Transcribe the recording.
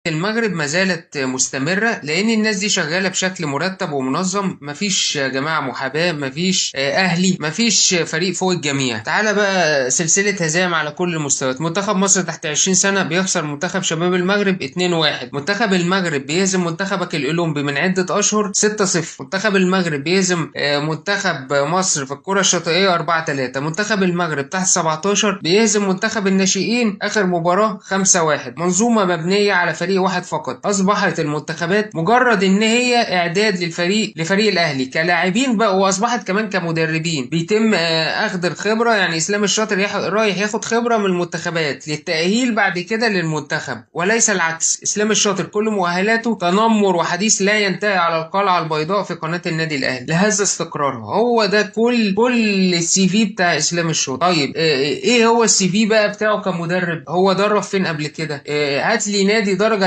المغرب ما زالت مستمرة، لأن الناس دي شغالة بشكل مرتب ومنظم، مفيش يا جماعة محاباة، مفيش أهلي، مفيش فريق فوق الجميع. تعالى بقى سلسلة هزائم على كل المستويات. منتخب مصر تحت 20 سنة بيخسر منتخب شباب المغرب 2-1، منتخب المغرب بيهزم منتخبك الأولمبي من عدة أشهر 6-0، منتخب المغرب بيهزم منتخب مصر في الكرة الشاطئية 4-3، منتخب المغرب تحت 17 بيهزم منتخب الناشئين آخر مباراة 5-1. منظومة مبنية على فريق واحد فقط. أصبحت المنتخبات مجرد إن هي إعداد لفريق الأهلي كلاعبين بقى، وأصبحت كمان كمدربين بيتم أخذ الخبرة. يعني إسلام الشاطر رايح ياخد خبرة من المنتخبات للتأهيل بعد كده للمنتخب، وليس العكس. إسلام الشاطر كل مؤهلاته تنمر وحديث لا ينتهي على القلعة البيضاء في قناة النادي الأهلي لهذا استقرارها. هو ده كل ال CV بتاع إسلام الشاطر. طيب إيه هو ال CV بقى بتاعه كمدرب؟ هو درب فين قبل كده؟ هات لي نادي درجة